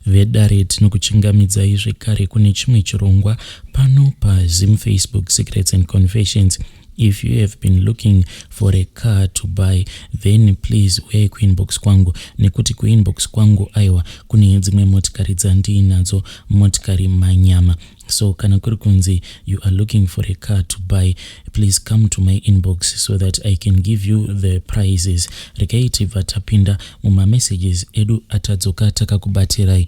Vedare tinokuchingamidzai zvekare kune chimwe chirongwa pano paZim Facebook Secrets and Confessions. If you have been looking for a car to buy, then please uyai kuinbox kwangu, nekuti kuinbox kwangu aiwa kune dzimwe motikari dzandiinadzo, motikari manyama. So kana kuri kunzi you are looking for a car to buy, please come to my inbox so that I can give you the prices. Regai tibva tapinda mumamessages edu atadzoka takakubatirai.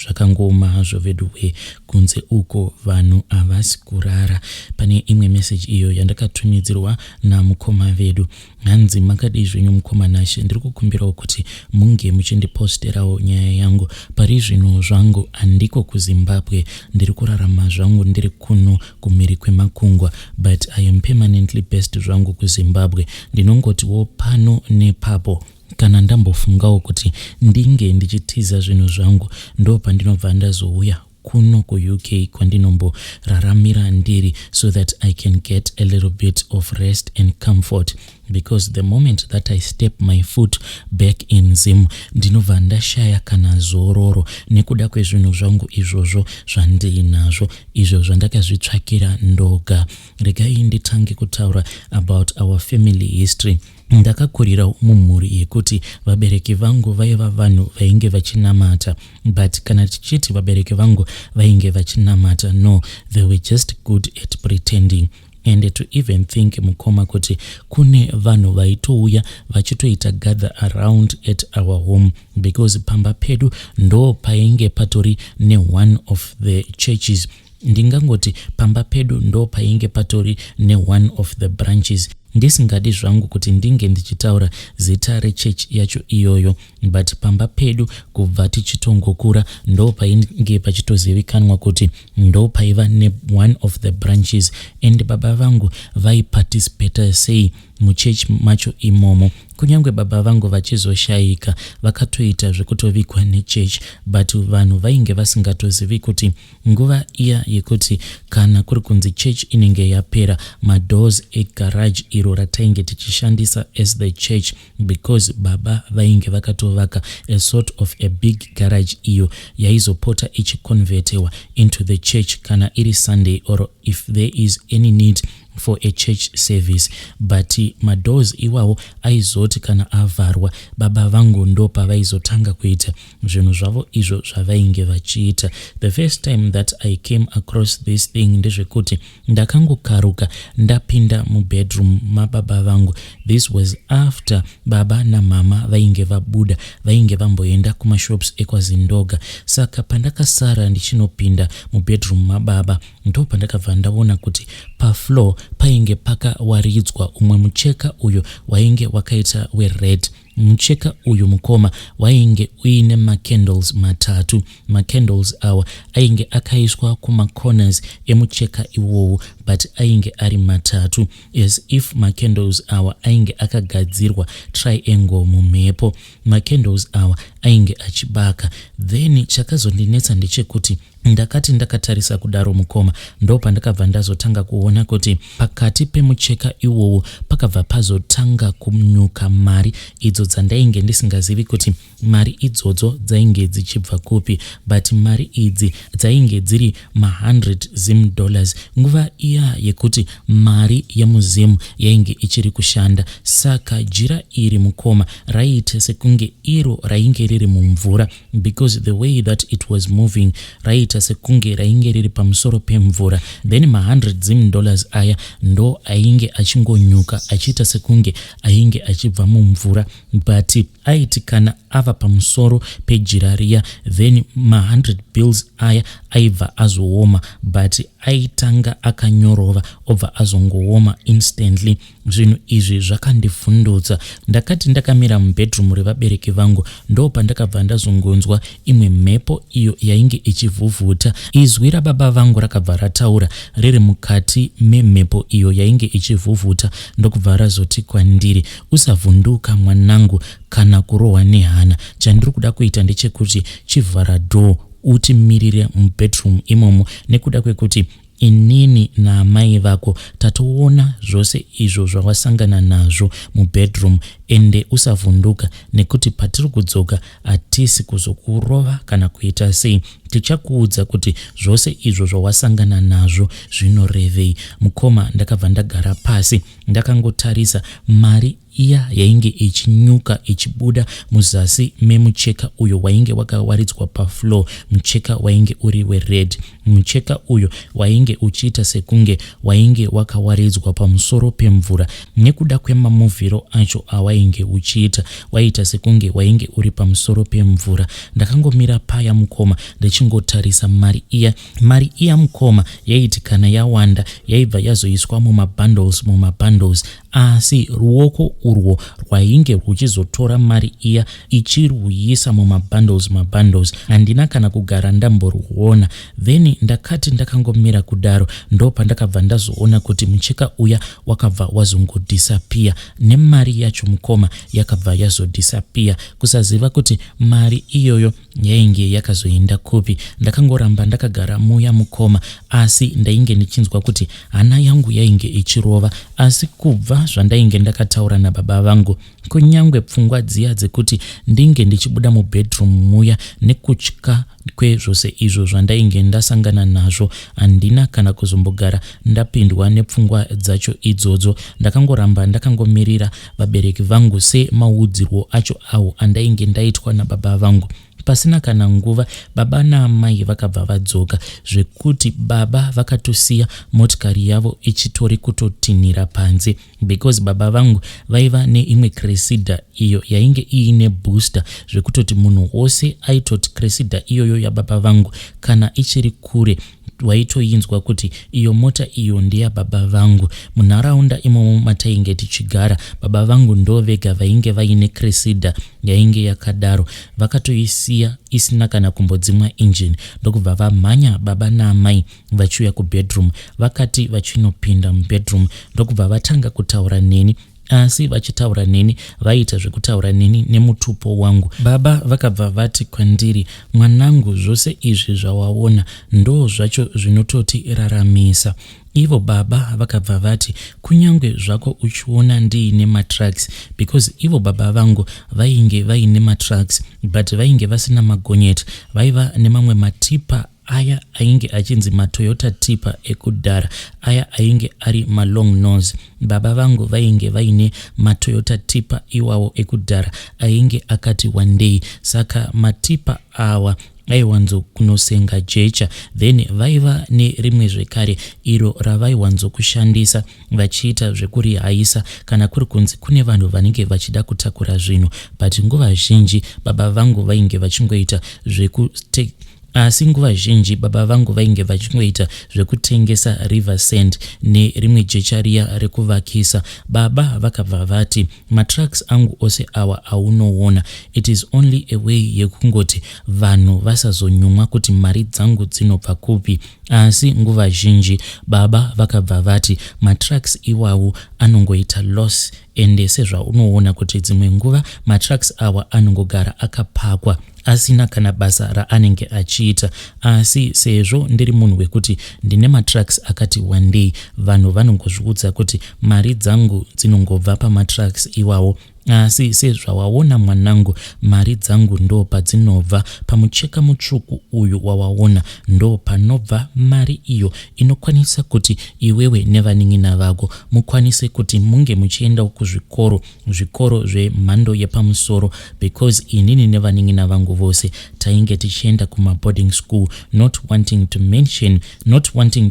Zvakangooma hazvo veduwe, kunze uko vanhu havasi kurara. Pane imwe message iyo yandakatumidzirwa namukoma vedu, hanzi, "Makadii zvenyu mukoma Nashe? Ndiri kukumbirawo kuti munge muchindiposterawo nyaya yangu. Pari zvino zvangu handiko kuZimbabwe, ndiri kurarama zvangu ndiri kuno kumhiri kwemakungwa, but I am permanently based zvangu kuZimbabwe. Ndinongotiwo pano nepapo kana ndambofungawo kuti ndinge ndichitiza zvinhu zvangu, ndo pandinobva ndazouya kuno kuUK kwandinomboraramira ndiri, so that I can get a little bit of rest and comfort, because the moment that I step my foot back in Zim, ndinobva ndashaya kana zororo nekuda kwezvinhu zvangu izvozvo zvandiinazvo, izvo zvandakazvitsvakira ndoga. Regai nditange kutaura about our family history. Ndakakurira mumhuri yekuti vabereki vangu vaiva vanhu vainge vachinamata, but kana tichiti vabereki vangu vainge vachinamata, no, they were just good at pretending. And to even think, mukoma, kuti kune vanhu vaitouya vachitoita gather around at our home, because pamba pedu ndo painge patori neone of the churches. Ndingangoti pamba pedu ndo painge patori neone of the branches, ndisingadi zvangu kuti ndinge ndichitaura zita rechechi yacho iyoyo, but pamba pedu kubva tichitongokura ndo painge pachitozivikanwa kuti ndo paiva neone of the branches. And baba vangu vaiparticipata sei muchechi macho imomo. Kunyange baba vangu vachizoshayika, vakatoita zvekutovigwa nechechi, but vanhu vainge vasingatozivi kuti nguva iya yekuti kana kuri kunzi chechi inenge yapera, madoors egarage iro ratainge tichishandisa as the church, because baba vainge vakatovaka a sort of a big garage iyo yaizopota ichiconvertewa into the church kana iri Sunday or if there is any need for a church service. But madoors iwawo aizoti kana avharwa, baba vangu ndo pavaizotanga kuita zvinhu zvavo izvo zvavainge vachiita. The first time that I came across this thing ndezvekuti ndakangokaruka ndapinda mubedroom mababa vangu. This was after baba namama vainge vabuda, vainge vamboenda kumashops ekwaZindoga. Saka pandakasara ndichinopinda mubedroom mababa, ndo pandakabva ndaona kuti pafloor painge pakawaridzwa umwe mucheka uyo wainge wakaita wered. Mucheka uyu, mukoma, wainge uine macandles matatu. Macandles awa ainge akaiswa kumacorners emucheka iwowo, but ainge ari matatu, as if macandles awa ainge akagadzirwa triangle mumhepo. Macandles awa ainge achibaka. Then chakazondinetsa ndechekuti ndakati ndakatarisa kudaro, mukoma, ndo pandakabva ndazotanga kuona kuti pakati pemucheka iwowo pakabva pazotanga kunyuka mari idzo dzandainge ndisingazivi kuti mari idzodzo dzainge dzichibva kupi, but mari idzi dzainge dziri ma100 Zim dollars, nguva iya yekuti mari yemuZim yainge ichiri kushanda. Saka jira iri, mukoma, raiita sekunge iro rainge riri mumvura, because the way that it was moving, raiita sekunge rainge riri pamusoro pemvura. Then ma100 Zim dollars aya ndo ainge achingonyuka achiita sekunge ainge achibva mumvura, but aiti kana ava pamusoro pejira riya, then ma100 bills aya aibva azooma, but aitanga akanyorova obva azongooma instantly. Zvinhu izvi zvakandivhundutsa. Ndakati ndakamira mubedroom revabereki vangu, ndo pandakabva ndazongonzwa imwe mhepo iyo yainge ichivhuvhuta. Izwi rababa vangu rakabva rataura riri mukati memhepo iyo yainge ichivhuvhuta, ndokubva razoti kwandiri, "Usavhunduka mwanangu kana kurohwa nehana. Chandiri kuda kuita ndechekuti chivhara door utimirire mubedroom imomo, nekuda kwekuti Inini naamai vako tatoona zvose izvo zvawasangana nazvo mubedroom ende usavhunduka nekuti patiri kudzoka hatisi kuzokurova kana kuita sei. Tichakuudza kuti zvose izvo zvawasangana nazvo zvinorevei. Mukoma ndakabva ndagara pasi ndakangotarisa mari iya yainge ichinyuka ichibuda muzasi memucheka uyo wainge wakawaridzwa pafloor. Mucheka wainge uri wered. Mucheka uyo wainge uchiita sekunge wainge wakawaridzwa pamusoro pemvura nekuda kwemamuvhiro acho awainge uchiita, waiita sekunge wainge uri pamusoro pemvura. Ndakangomira paya mukoma ndichingotarisa mari iya. Mari iya mukoma yaiti kana yawanda yaibva yazoiswa mumabundles mumabundles, asi ruoko urwo rwainge rwuchizotora mari iya ichirwuyisa mumabundles mabundles handina kana kugara ndamboruona. Then ndakati ndakangomira kudaro ndopandakabva ndazoona kuti mucheka uya wakabva wazongodisappear nemari yacho mukoma yakabva yazodisappear. Kusaziva kuti mari iyoyo yainge yakazoenda kupi. Ndakangoramba ndakagara muya mukoma, asi ndainge ndichinzwa kuti hana yangu yainge ichirova. Asi kubva zvandainge ndakataura nababa vangu, kunyangwe pfungwa dziya dzekuti ndinge ndichibuda mubedroom muya nekutya kwezvose izvo zvandainge ndasangana nazvo, handina kana kuzombogara ndapindwa nepfungwa dzacho idzodzo. Ndakangoramba ndakangomirira vabereki vangu semaudzirwo acho awo andainge ndaitwa nababa vangu. Pasina kana nguva baba naamai vakabva vadzoka, zvekuti baba vakatosiya motikari yavo ichitori kutotinhira panze, because baba vangu vaiva neimwe Cressida iyo yainge iine booster, zvekutoti munhu wose aitoti Cressida iyoyo yababa vangu kana ichiri kure waitoinzwa kuti iyo mota iyo ndeyababa vangu. Munharaunda imomo matainge tichigara, baba vangu ndo vega vainge vaine Cressida yainge yakadaro. Vakatoisiya isina kana kumbodzimwa engine, ndokubva vamhanya baba naamai vachiuya kubedroom. Vakati vachinopinda mubedroom ndokubva vatanga kutaura neni, asi vachitaura neni vaiita zvekutaura neni nemutupo wangu. Baba vakabva vati kwandiri, mwanangu, zvose izvi zvawaona ndo zvacho zvinototiraramise. Ivo baba vakabva vati, kunyange zvako uchiona ndiine matrucks, because ivo baba vangu vainge vaine matrucks but vainge vasina magonyeti, vaiva nemamwe matipper aya ainge achinzi maToyota tipper ekudhara aya ainge ari malong nose. Baba vangu vainge vaine maToyota tipper iwawo ekudhara ainge akati wandei, saka matipper awa aiwanzokunosenga jecha. Then vaiva nerimwe zvekare iro ravaiwanzokushandisa vachiita zvekurihaisa kana kuri kunzi kune vanhu vanenge vachida kutakura zvinhu, but nguva zhinji baba vangu vainge vachingoita zvekute asi nguva zhinji baba vangu vainge vachingoita zvekutengesa river sand nerimwe jecha riya rekuvakisa. Baba vakabva vati, matrucks angu ose awa aunoona, it is only a way yekungoti vanhu vasazonyumwa kuti mari dzangu dzinobva kupi. Asi nguva zhinji baba vakabva vati matrucks iwawo anongoita loss, ende sezvaunoona kuti dzimwe nguva matrucks awa anongogara akapakwa asina kana basa raanenge achiita, asi sezvo ndiri munhu wekuti ndine matrucks akati wandei, vanhu vanongozviudza kuti mari dzangu dzinongobva pamatrucks iwawo. Asi sezvawaona mwanangu, mari dzangu ndo padzinobva. Pamucheka mutsvuku uyu wawaona ndo panobva mari iyo inokwanisa kuti iwewe nevanin'ina vako mukwanise kuti munge muchiendawo kuzvikoro, zvikoro zvemhando yepamusoro, because inini nevanin'ina vangu vose tainge tichienda kumaboarding school, not wanting to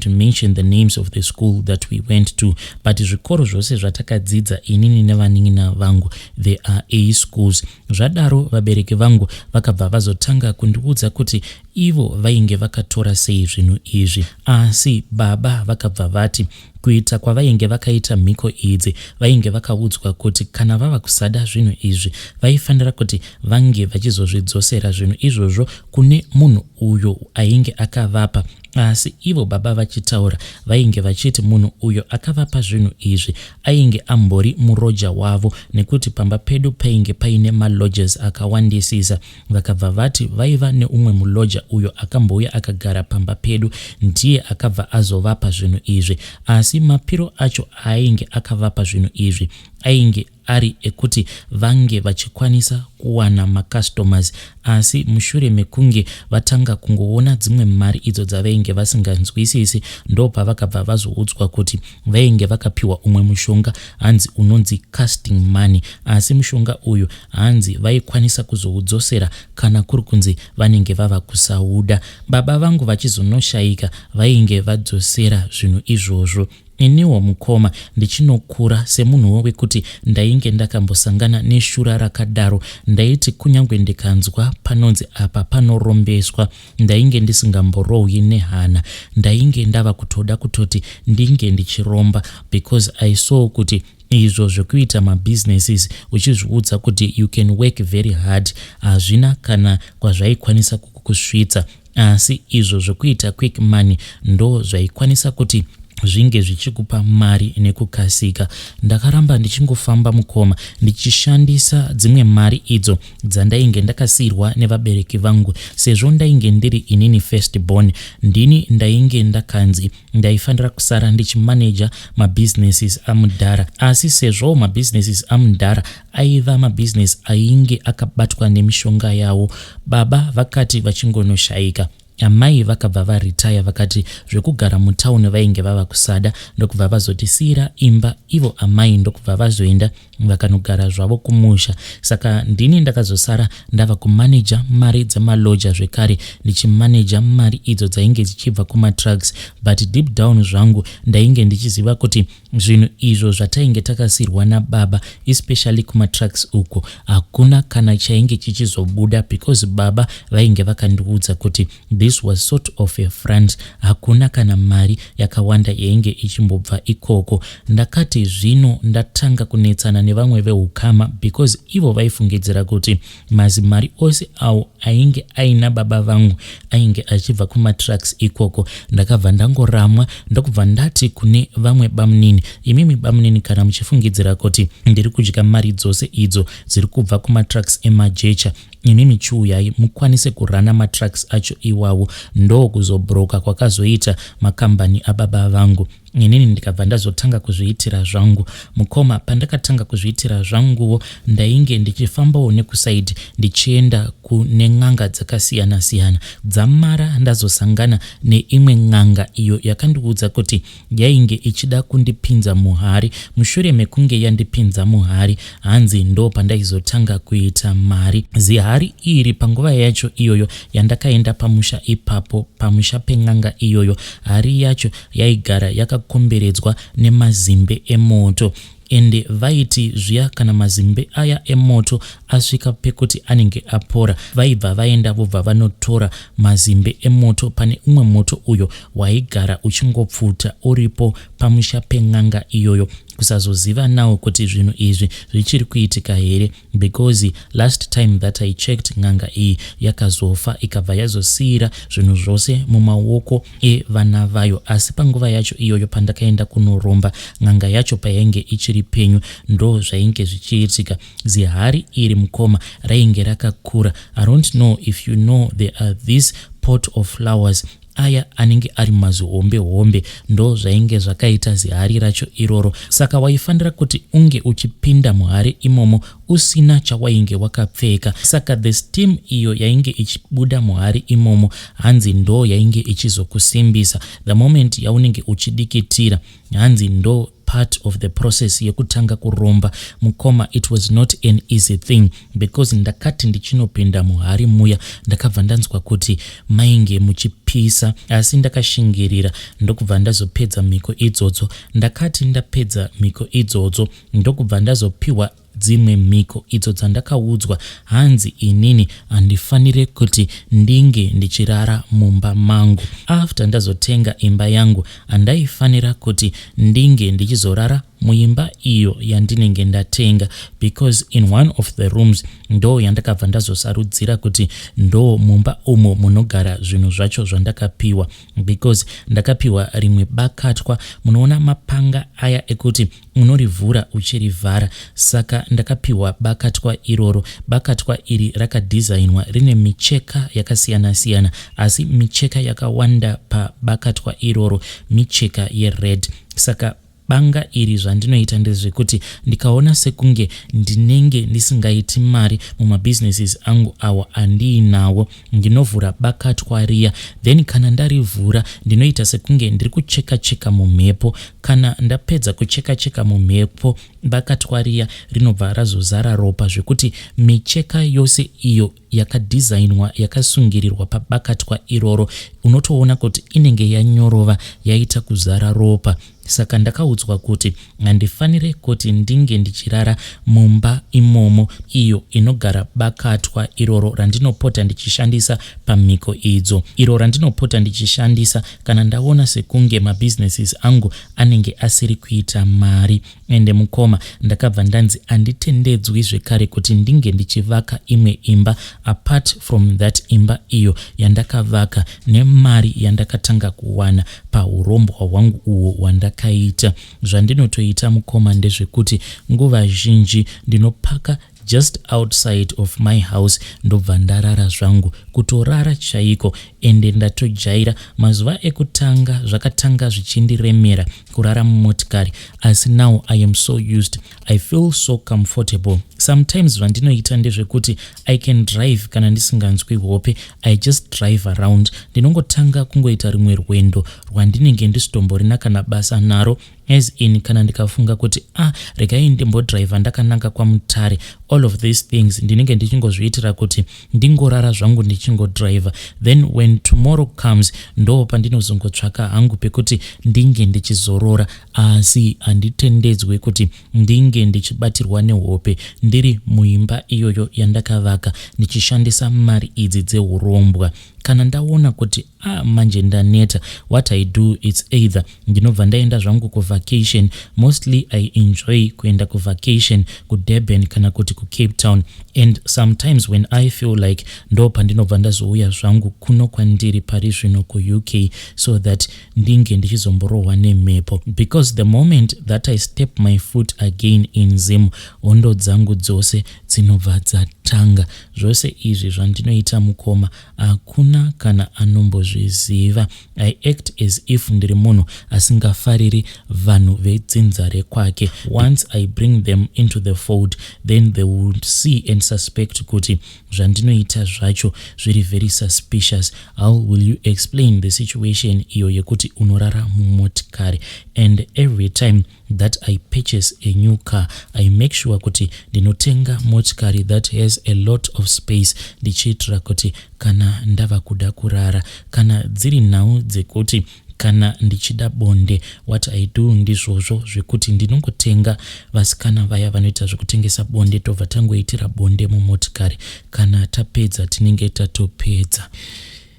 mention the names of the school that we went to, but zvikoro zvose zvatakadzidza inini nevanin'ina vangu, they are A schools. Zvadaro vabereki vangu vakabva vazotanga kundiudza kuti ivo vainge vakatora sei zvinhu izvi. Asi baba vakabva vati kuita kwavainge vakaita mhiko idzi, vainge vakaudzwa kuti kana vava kusada zvinhu izvi vaifanira kuti vange vachizozvidzosera zvinhu izvozvo kune munhu uyo ainge akavapa. Asi ivo baba vachitaura vainge vachiti munhu uyo akavapa zvinhu izvi ainge ambori muroja wavo nekuti pamba pedu painge paine malodges akawandisisa. Vakabva vati vaiva neumwe muloja uyo akambouya akagara pamba pedu ndiye akabva azovapa zvinhu izvi. Asi mapiro acho aainge akavapa zvinhu izvi ainge ari ekuti vange vachikwanisa kuwana macustomers asi mushure mekunge vatanga kungoona dzimwe mari idzo dzavainge vasinganzwisisi ndopavakabva vazoudzwa kuti vainge vakapiwa umwe mushonga hanzi unonzi casting money asi mushonga uyu hanzi vaikwanisa kuzoudzosera kana kuri kunzi vanenge vava kusauda. Baba vangu vachizonoshaika vainge vadzosera zvinhu izvozvo. Iniwo mukoma ndichinokura semunhuwo wekuti ndainge ndakambosangana neshura rakadaro ndaiti kunyangwe ndikanzwa panonzi apa panorombeswa ndainge ndisingamborohwi nehana ndainge ndava kutoda kutoti ndinge ndichiromba because I saw kuti izvo zvekuita mabusinesses uchizviudza kuti you can work very hard hazvina kana kwazvaikwanisa kukusvitsa asi izvo zvekuita quick money ndo zvaikwanisa kuti zvinge zvichikupa mari nekukasika. Ndakaramba ndichingofamba mukoma ndichishandisa dzimwe mari idzo dzandainge ndakasiirwa nevabereki vangu sezvo ndainge ndiri inini first born ndini ndainge ndakanzi ndaifanira kusara ndichimaneja mabusinesses amudhara asi sezvo mabusinesses amudhara aiva mabusiness ainge akabatwa nemishonga yawo baba vakati vachingonoshaika Amai vakabva varetire vakati zvekugara mutown vainge vava kusada ndokubva vazotisiyira imba ivo amai ndokubva vazoenda vakanogara zvavo kumusha. Saka ndini ndakazosara ndava kumanager mari dzemaloja zvekare ndichimanager mari idzo dzainge dzichibva kumatrucks but deep down zvangu ndainge ndichiziva kuti Zvinhu izvo zvatainge takasiirwa nababa especially kumatrucks uko hakuna kana chainge chichizobuda because baba vainge vakandiudza kuti this was sort of a front hakuna kana mari yakawanda yainge ichimbobva ikoko. Ndakati zvino ndatanga kunetsana nevamwe vehukama because ivo vaifungidzira kuti Mazimari ose awo ainge aina baba vangu ainge achibva kumatrucks ikoko. Ndakabva ndangoramwa ndokubva ndati kune vamwe bamunini, imimi bamunini kana muchifungidzira kuti ndiri kudya mari dzose idzo dziri kubva kumatrucks emajecha imimi chiuyai mukwanise kurana matrucks acho iwawo. Ndokuzobroka kwakazoita makambani ababa vangu. Inini ndikabva ndazotanga kuzviitira zvangu. Mukoma pandakatanga kuzviitira zvanguwo ndainge ndichifambawo nekusaidi ndichienda kune n'anga dzakasiyana siyana. Dzamara ndazosangana neimwe n'anga iyo yakandiudza kuti yainge ichida kundipinza muhari. Mushure mekunge yandipinza muhari hanzi ndopandaizotanga kuita mari. Zihari iri panguva yacho iyoyo yandakaenda pamusha ipapo pamusha pen'anga iyoyo hari yacho yaigara yakakomberedzwa nemazimbe emoto ende vaiti zviya kana mazimbe aya emoto asvika pekuti anenge apora vaibva vaenda vobva vanotora mazimbe emoto pane umwe moto uyo waigara uchingopfuta uripo pamusha pen'anga iyoyo kusazoziva now kuti zvinhu izvi zvichiri kuitika here because last time that I checked n'anga iyi yakazofa ikabva yazosiira zvinhu zvose mumaoko evana vayo asi panguva yacho iyoyo pandakaenda kunoromba n'anga yacho payainge ichiri penyu ndo zvainge zvichiitika zihari iri mukoma rainge rakakura I don't know if you know there are this pot of flowers Aya anenge ari mazihombe hombe ndozvainge zvakaita zihari racho iroro saka waifanira kuti unge uchipinda muhari imomo usina chawainge wakapfeka saka the steam iyo yainge ichibuda muhari imomo hanzi ndo yainge ichizokusimbisa the moment yaunenge uchidikitira hanzi ndo part of the process yekutanga kuromba mukoma it was not an easy thing because ndakati ndichinopinda muhari muya ndakabva ndanzwa kuti mainge muchipisa asi ndakashingirira ndokubva ndazopedza mhiko idzodzo ndakati ndapedza mhiko idzodzo ndokubva ndazopiwa dzimwe mhiko idzo dzandakaudzwa hanzi inini handifanire kuti ndinge ndichirara mumba mangu after ndazotenga imba yangu handaifanira kuti ndinge ndichizorara muimba iyo yandinenge ndatenga because in one of the rooms ndo yandakabva ndazosarudzira kuti ndo mumba umo munogara zvinhu zvacho zva zvandakapiwa, because ndakapiwa rimwe bakatwa. Munoona mapanga aya ekuti unorivhura uchirivhara. Saka ndakapiwa bakatwa iroro. Bakatwa iri rakadhizainwa, rine micheka yakasiyana-siyana, asi micheka yakawanda pabakatwa iroro micheka yered. Saka banga iri, zvandinoita ndezvekuti ndikaona sekunge ndinenge ndisingaiti mari mumabhizinesis angu awo andiinawo, ndinovhura bakatwa riya. Then kana ndarivhura, ndinoita sekunge ndiri kucheka cheka mumhepo. Kana ndapedza kucheka cheka mumhepo, bakatwa riya rinobva razozara ropa, zvekuti micheka yose iyo yakadhizainwa, yakasungirirwa pabakatwa iroro, unotoona kuti inenge yanyorova, yaita kuzara ropa. Saka ndakaudzwa kuti handifanire kuti ndinge ndichirara mumba imomo iyo inogara bakatwa iroro randinopota ndichishandisa pamhiko idzo, iro randinopota ndichishandisa kana ndaona sekunge mabhizinesis angu anenge asiri kuita mari. Ende mukoma, ndakabva ndanzi handitendedzwi zvekare kuti ndinge ndichivaka imwe imba apart from that imba iyo yandakavaka nemari yandakatanga kuwana paurombwa hwangu uhwo hwandakaita. Zvandinotoita, mukoma, ndezvekuti nguva zhinji ndinopaka just outside of my house, ndobva ndarara zvangu, kutorara chaiko. Ende ndatojaira. Mazuva ekutanga zvakatanga zvichindiremera kurara mumotikari, asi now I am so used, I feel so comfortable. Sometimes zvandinoita ndezvekuti I can drive kana ndisinganzwi hope. I just drive around. Ndinongotanga kungoita rimwe rwendo rwandinenge ndisitomborina kana basa naro, as in kana ndikafunga kuti, "Ah, regai ndimbodhiraivha ndakananga kwaMutare," all of these things ndinenge ndichingozviitira kuti ndingorara zvangu ndichingodhiraivha. Then when tomorrow comes, ndo pandinozongotsvaka hangu pekuti ndinge ndichizorora, asi handitendedzwe kuti ndinge ndichibatirwa nehope ndiri muimba iyoyo yandakavaka ndichishandisa mari idzi dzeurombwa. Kana ndaona kuti, ah, manje ndaneta, what I do, it's either ndinobva ndaenda zvangu kuvacation. Mostly I enjoy kuenda kuvacation kuDurban kana kuti kuCape Town, and sometimes when I feel like, ndo pandinobva ndazouya zvangu kuno kwandiri pari zvino kuUK, so that ndinge ndichizomborohwa nemhepo, because the moment that I step my foot again in Zim, hondo dzangu dzose dzinobva dzatanga. Zvose izvi zvandinoita, mukoma, hakuna kana anombozviziva. I act as if ndiri munhu asingafariri vanhu vedzinza rekwake. Once I bring them into the fold, then they will see and suspect kuti zvandinoita zvacho zviri very suspicious. How will you explain the situation iyo yekuti unorara mumotikari? And every time that I purchase a new car, I make sure kuti ndinotenga motikari that has a lot of space, ndichiitira kuti kana ndava kuda kurara, kana dziri nhau dzekuti kana ndichida bonde, what I do ndizvozvo zvekuti ndinongotenga vasikana vaya vanoita zvekutengesa bonde, tobva tangoitira bonde mumotikari. Kana tapedza, tinenge tatopedza.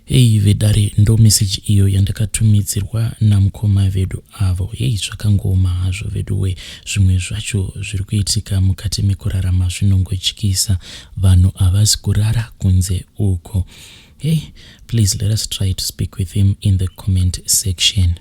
Hei vedare, ndo meseji iyo yandakatumidzirwa namukoma vedu avo. Hei, zvakangooma hazvo vedu we. Zvimwe zvacho zviri kuitika mukati mekurarama zvinongotyisa. Vanhu havasi kurara kunze uko. Hey, please let us try to speak with him in the comment section.